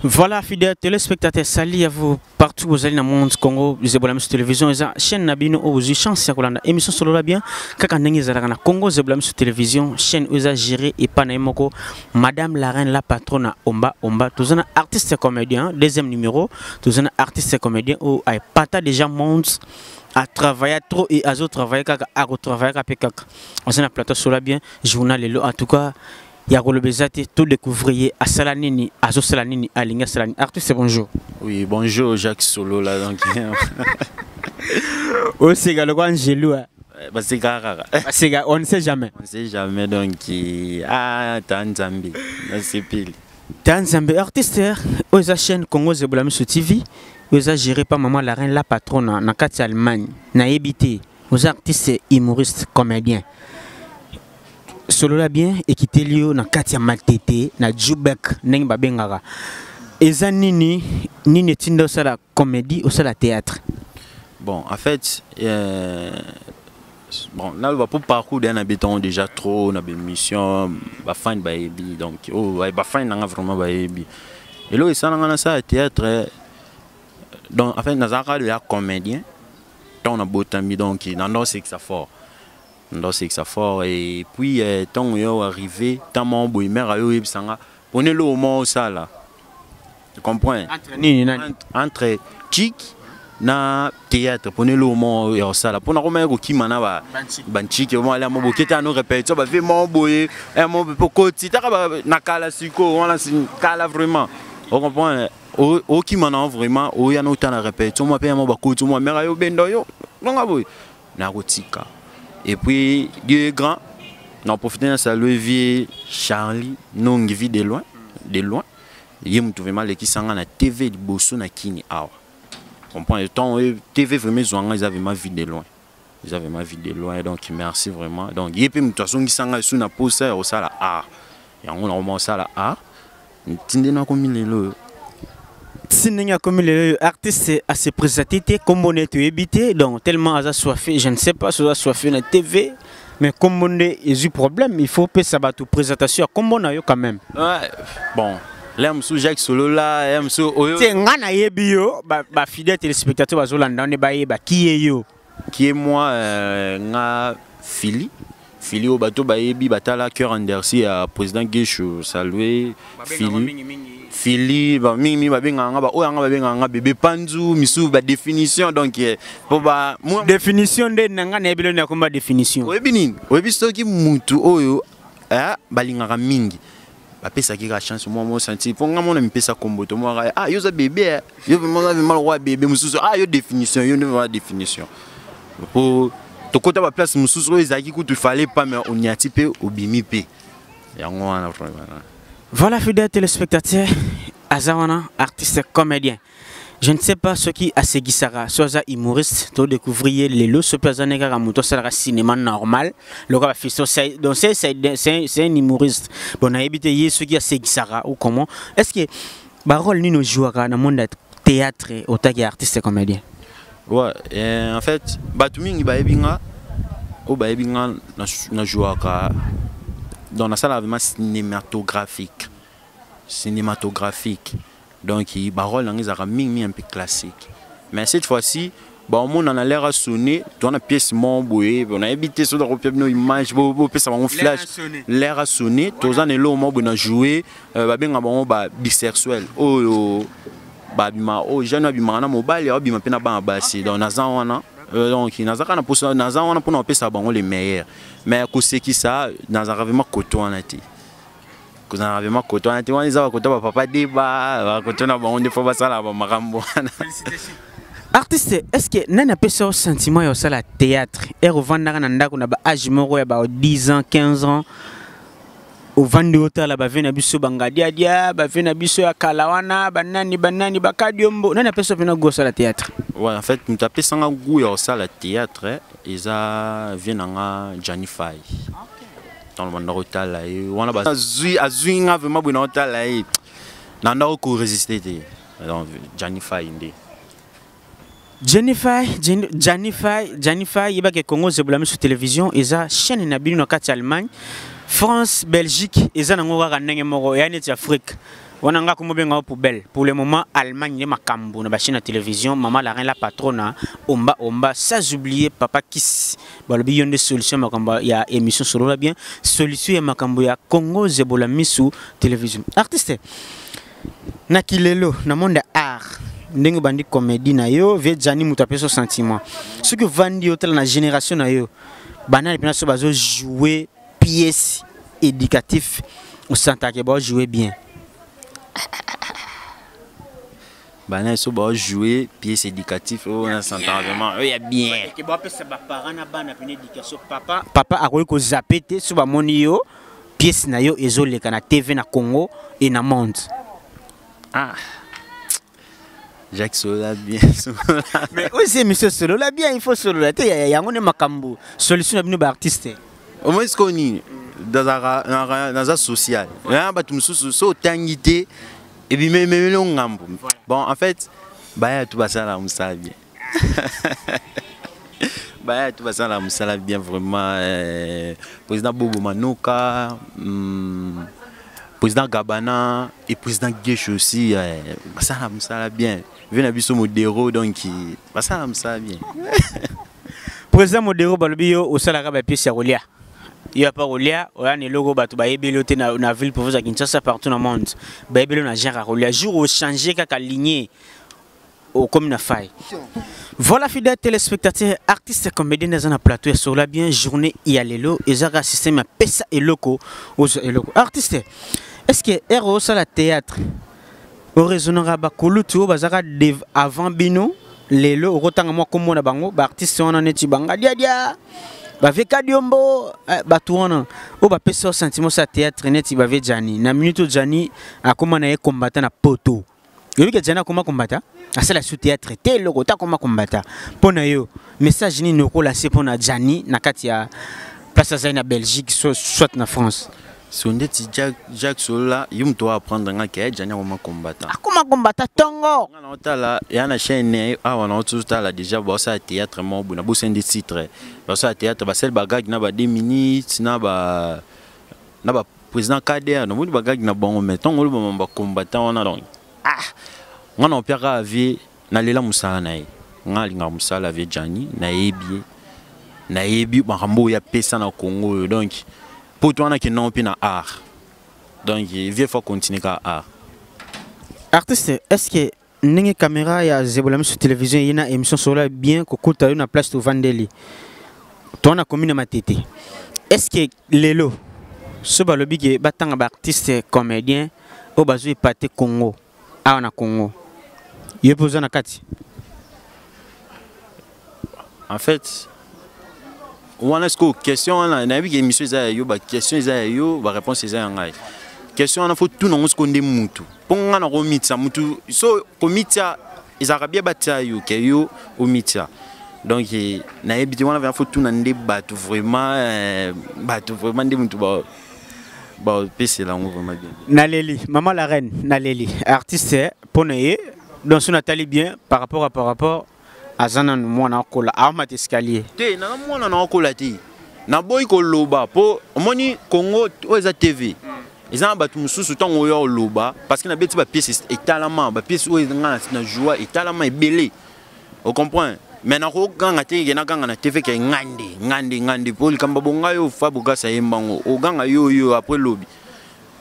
Voilà, fidèles téléspectateurs, salut à vous partout vous allez dans le monde. Congo Zebola Miso Télévision eza chaîne na bino oyo ozwi chance ya kolanda émission Solola Bien kaka ndenge ezalaka na Congo Zebola Miso Télévision, chaîne oyo eza gérée epa na ye moko Madame la Reine la patronne Omba Omba. Toza na artiste comédien, deuxième numéro, toza na artiste comédien oyo aepata déjà monde, a travaillé trop et azo travailler kaka, ako travailler kaka pe kaka. Aza na plateau Solola Bien journal lelo. En tout cas ya koloba eza te, to découvrir ye asala nini, azosala nini, alingi asala nini. Artiste, bonjour. Oui, bonjour Jacques Solo là donc. Oseka lokola Angelu. Baseka kaka. Baseka, on ne sait jamais. On ne sait jamais donc. Ah, ta Nzambe nasepeli. Ta Nzambe. Artiste, oyo eza chaîne Congo Zebola Miso TV, oyo eza géré par maman la reine la patronne na kati ya Allemagne. Nayebi te, oza artiste humoriste comédien. Solola Bien ekiteli yo na kati ya Matete na Jubek ndenge babengaka. Eza nini nini etinda osala comédie, osala théâtre? Bon, en fait, bon, là, pour parcours d'un habitant déjà trop, on a des missions, ba fan ba ebi, donc, oh, ouais, ba fan nanga vraiment ba ebi. Et là, ça nanga ça théâtre, donc, en fait, nazaka ya comédien, tant on a botami, donc, non, c'est que ça fort. Non, c'est que ça fort. Et puis, tant yo arrivé, tant mon boy mère ayo yebisanga, prenez le moment ça là. Tu comprends? Entre nini nani? Entre chic na théâtre, prenez le moment ya ça là. Pona koma ko kima na ba banchik mo ala mo boketa no répétition ba ve mo boy, eh mo pe koti taka ba na kala siko wana si kala vraiment. On comprend? O kima na vraiment, o ya no tana répétition mo pe mo ba koti mo mère ayo bendo yo. Nonga boy. Na kotika. Et puis Dieu est grand. Na profiter na saluer vie Charlie Nongi vie de loin, de loin. Ye mutu vraiment lekisanga na TV liboso na kini awa. Comprends le temps TV vraiment zwanga ils avaient ma vie de loin. Ils avaient ma vie de loin, donc merci vraiment. Donc ye pe mutu azongisanga sous na posa au sala art. Yango na au sala art. Ntinde na komi lelo. Tindenge akomi lelo, artiste a se présenter te kombo ne to éviter, donc tellement aza soifé, je ne sais pas si aza soifé na TV, mais kombo nde ezui problème, il faut pesa bato présentation ya kombo na yo quand même. Ouais, bon, là musu Jacques Solo là, là musu oyo. Te nga na yebi yo, ba fidèle téléspectateur bazolanda ne bayeba qui est yo. Qui est moi, nga Philly. Philly au bateau bayebi batala cœur Andersi ya président Guécho saluer Philly. Philly ba mingi mingi babenga nga ba oyo nga babenga nga bébé Panzu misu ba définition donc po ba moi définition nde na nga na yebilo na komba définition. Oyebi nini? Oyebi soki mutu oyo balingaka mingi. Bapesaki ka chance moi moi senti po nga mona mipesa kombo to moi ah yo za bébé yo vraiment za vraiment roi bébé mususu ah yo définition yo nde vraiment définition. Po tokota ba place mususu oyo ezalaki kutu fallait pas mais oniati pe obimi pe. Yango wana vraiment. Voilà fidèle téléspectateur, aza wana artiste comédien. Je ne sais pas ce qui a segisaka, soit za humoriste, to découvrir lelo, ce peut aza neka moto sala cinéma normal, le gars fils c'est donc c'est un humoriste. Bon na évité yé ce qui a segisaka ou comment? Est-ce que ba rôle ni no jouera dans monde théâtre autant que artiste comédien? Ouais, et en fait, bato mingi ba yebinga, o ba yebinga na jouaka dans la salle vraiment cinématographique. Cinématographique. Donc, il ba rôle nanga mingi mingi un peu classique. Mais cette fois-ci, ba au monde on a l'air à sonner, toi na pièce mon boé, on a évité sur la pièce nos images, bo bo pesa bango flash. L'air a sonné, toza na lo mo na jouer, ba benga bango ba bisexuel. Oh yo ba bima oh jeune bima na mobile, ya bima pena ba basi. Donc naza wana, donc naza kana posa naza wana pona pesa bango les meilleurs. Mais ko seki ça naza vraiment koto wana te. Kozala vraiment koto wana te, wana eza ba koto ba papa débat, ba koto na bango nde fo basala ba makambo wana. Artiste, est-ce que nani apesa yo sentiment ya osala théâtre? Ere ovandaka na ndako na ba âge moko ya ba 10 ans, 15 ans, ovandi otala ba vie na biso ba ngadiadia, ba vie na biso ya kala wana, ba nani, ba nani, ba kadiombo. Nani apesa yo pena goût osala théâtre? Ouais, en fait, moto apesanga goût ya osala théâtre, eza vie na nga Gianni Fay. Dans le monde otala ye, wana ba azui, azui nga vraiment boye na otala ye. Na ndako ko résister te. Donc Gianni Fay nde. Gianni Fay, Gianni, Gianni Fay, Gianni Fay, yebake Congo Zebola Miso Télévision, eza chaîne na bino na kati ya Allemagne, France, Belgique, eza nango kaka ndenge moko, ya neti Afrique. Wana nga komobenga poubelle. Pour le moment, Allemagne nde makambo na ba chaîne ya télévision, maman la reine la patrona, omba omba, sans oublier papa Kiss. Balobi yo nde solution makambo ya émission solola bien, solution ya makambo ya Congo Zebola Misu télévision. Artiste na kilelo na monde ya art ndenge obandi comédie na yo vie Gianni moto apesa sentiment soki ovandi yo tala na génération na yo banani mpena so bazo jouer pièce éducatif osantaka bao jouer bien. Bana so bao jouer pièce éducatif oyo nasantaka vraiment oyo ya bien. Ke bapesa baparent na bana pene éducation, papa papa akoki kozape te so bamoni yo pièce na yo ezoleka na TV na Congo et na monde. Ah, Jacques, solola bien. Mais aussi émission solola bien, il faut solola te yango nde makambo solution na bino baartiste. Au moins sikoyo nini nazalaka naza social na bato mosusu so otangi te ebimememeli ngambo. Bon, en fait baya tu basala mosala bien, baya tu basala mosala bien vraiment. Président Bobo Manoka, président Gabana et président Geshe aussi, basala mosala bien. Ve na biso Modero, donc basala mosala bien. Président Modero, balobi yo osalaka bapièce ya kolia, yo apa kolia oya na eloko bato bayebeli yo te na ville province ya Kinshasa, partout na monde bayebeli yo na genre ya kolia. Jour ochange kaka lignée, okomi na faille. Voilà, fidèle téléspectateur, artiste comédien naza na plateau ya Solola bien. Journée ya lelo ezaka système ya pesa eloko ozwa eloko. Artiste, est ce que ere osala théâtre oraisonnaka bakulutu oyo bazalaka avant bino? Lelo okotanga mwa kombo na bango, baartiste wana neti banga diadia, baveka diombo, bato wana oyo bapesa yo sentiment osala théâtre neti bave Jani. Na minute oyo Jani akóma na ye combattant na poto. Oyebi ke Jani akóma combattant, asala su théâtre te, eloko te, akóma combattant. Mpo na yo, message nini okolase mpo na Jani na kati ya place azali na Belgique, soit na France? So ndeti Jacques Solola, yo moto oapprendre nga ke Jani akoma combattant. Akóma combattant ntongo. Nga na otala ya na chaîne awa na otala déjà baosala théâtre moko boye, nabosani nde titre. Basala théâtre, basali bagag na ba 2 minutes na ba président Kader, namoni bagag na bango. Mais ntongo olobama bacombattant wana, donc ah, nga na opiaka avie nalela mosala na ye. Nga alingaka mosala avie Jani, nayebi ye, nayebi makambo oyo apesa na Congo oyo. Donc po to wana akendanga mpe na art, donc vie faut continuer kaka art. Artiste, est ce que ndenge caméra ya Zebola Miso télévision ye na émission Solola bien kokuta yo na place tovandeli to na commune ya Matete, est ce que lelo so balobi ke batanga baartiste comédien oyo bazwi epate Congo awa na Congo, yo mpe oza na kati? En fait wana sikoyo question wana, nayebi ke émission eza ya yo, baquestion eza ya yo, baréponse eza ya ngai. Question wana faut tuna yango sikoyo nde mutu, mpo nga na komitisa mutu so komitia ezalaka bien, batia yo ke yo omitia. Donc nayebi te, wana vraiment faut tuna nde bato vraiment, bato vraiment nde mutu bapesela yango vraiment bien. Naleli mama la reine, naleli artiste mpo na ye. Donc so natali bien par rapport aza nanu mwana akola, aomata escalier. Te, naza mwana na akola te, naboyi koloba mpo omoni Congo oyo eza TV, eza na bato mosusu. Ntango oyo oloba, parce que nabeti bapièce etalama, bapièce oyo nga na joua etalama ebele, ocomprend? Mais nakoganga te ke naganga na TV ke ngande ngande ngande, mpo likambo bonga yo fa bogasa yembango oganga yo yo après lobi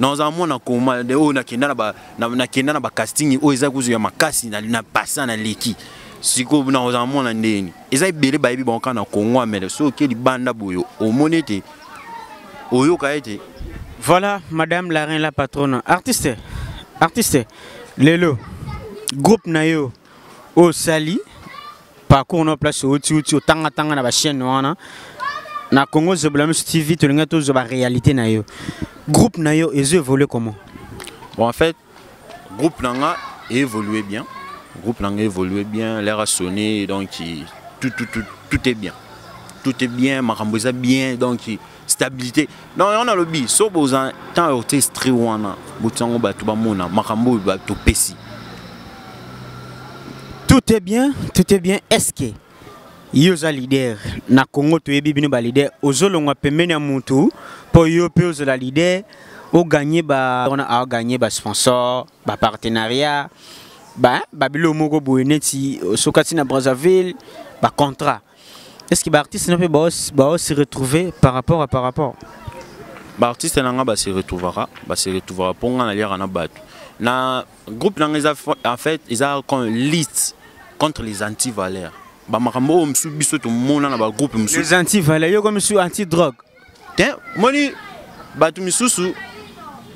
nazala mwana koma oyo nakenda na bacasting oyo eza kuzu ya makasi na pasa na leki. Sikoyo nakozala mwana ndeni? Eza ebele bayebi bango kaka na Congo amele. Soki oke libanda boye, omoni ete oyoka ete. Voilà, madame la reine la patronne. Artiste, artiste, lelo groupe na yo osali parcours na place outi outi otangatanga na bachaîne wana na Congo Zebola Miso TV, tolinga tozwa baréalité na yo. Groupe na yo ezo évolue comment? Bon, en fait groupe na nga évolué bien, groupe na nga évolué bien, l'air a sonné, donc tout tout tout tout est bien, tout est bien, makambo eza bien, donc stabilité. Donc on a lobi so boza temps orchestre wana botiango bato bamona makambo oyo topesi. Tout est bien, tout est bien. Est ce que yo oza leader na Congo? Toyebi bino baleader, ozolongwa pembeni ya mutu mpo yo mpe ozala leader. Ogagner ba wana, agagner ba sponsor, ba partenariat, ba babilo moko boye neti soki ati na Brazzaville, ba contrat. Est ce que baartiste no mpe bao se retrouver par rapport? Baartiste na nga base retrouvaka, base retrouvaka, mpo nga naliaka na bato na groupe na nga. Eza en fait eza comme liste contre les antivaleurs, bamakambo oyo mosusu biso tomona na bagroupe mosusu. Les antivaleurs, yo comme su anti drogue? Te, moni bato misusu,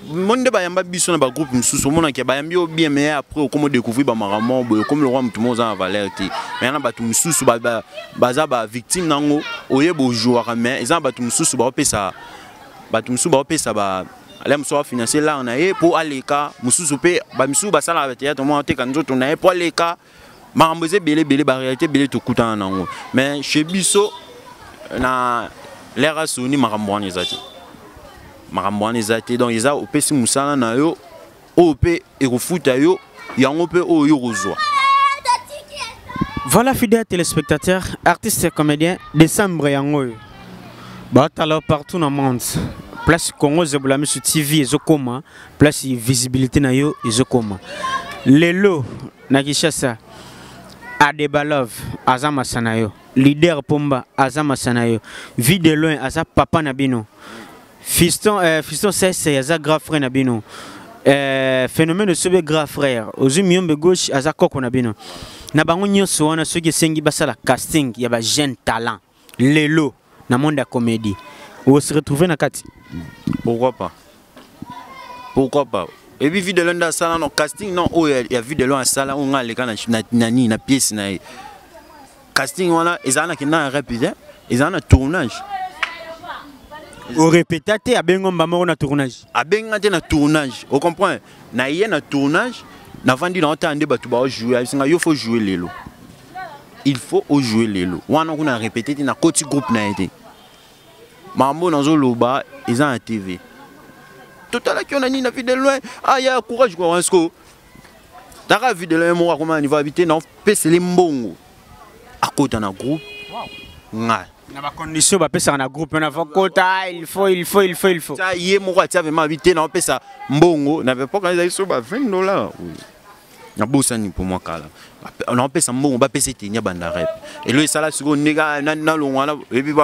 moni nde bayamba biso na bagroupe mosusu, omonaki bayambi yo bien, mais après okoma odécouvrir bamakambo boye, okomi lokwa motu moko oza na valeur te. Mais na bato mosusu baza bavictime nango, oyeba ojouaka, mais eza na bato mosusu baopesa, bato mosusu baopesa ba ale mosusu afinancer l'art na ye mpo aleka. Mosusu mpe bamisusu basalaka bathéâtre moko, ateka nzoto na ye mpo aleka. Makambo eza ebele ebele, baréalité ebele tokutana nango. Mais chez biso na l'heure asoni, makambo wana eza te, makambo wana eza te. Donc eza opesi mosala na yo oyo mpe ekofuta yo yango mpe oyo yo kozwa. Voilà, fidèles téléspectateurs, artistes et comédiens, décembre yango oyo baotala partout na monde, place Congo Zebola Miso TV ezokoma, place visibilité na yo ezokoma. Lelo na Kinshasa, Adebalove aza masa na yo, leader Pomba aza masa na yo, Vie de loin aza papa na bino, Fiston, Fiston Sese aza grand frère na bino, Phénomène Sobe grand frère, ozwi Miyombe Gauche aza koko na bino. Na bango nyonso wana, soki esengi basala casting ya bajeune talent lelo na monde ya comédie, ose retrouver na kati? Pourquoi pas, pourquoi pas? Et puis Vie de loin nde asala no casting non oyo ya Vie de loin asala, oyo nga aleka na nini, na pièce na ye. Casting wana ezala na kenda na rep te, ezala na tournage. Orépéta te, abengo mba moko na tournage? Abenga te na tournage, ocomprend? Na ye na tournage, navandi na otala nde bato baojouer, abisinga: "Yo faut jouer lelo, il faut ojouer lelo." Wana kuna répété te, nakoti groupe na ye te. Makambo nazoloba eza na TV. Totalaki yo na nini, na Vie de loin. Aya courage kwa wansko taka Vie de loin moko akoma na niveau abi te, naopesele mbongo akota na groupe ngai. Na bacondition bapesaka na groupe na kota, il faut, il faut, il faut, il faut. Tia ye moko atia vraiment abi te, naopesa mbongo. Na époque ezali so ba 20 $, nabosani mpo mwa kala. Naopesa mbongo, bapesa eteni ya banda rep elo esala sikoyo ndenge nalongwa wana, oyebi.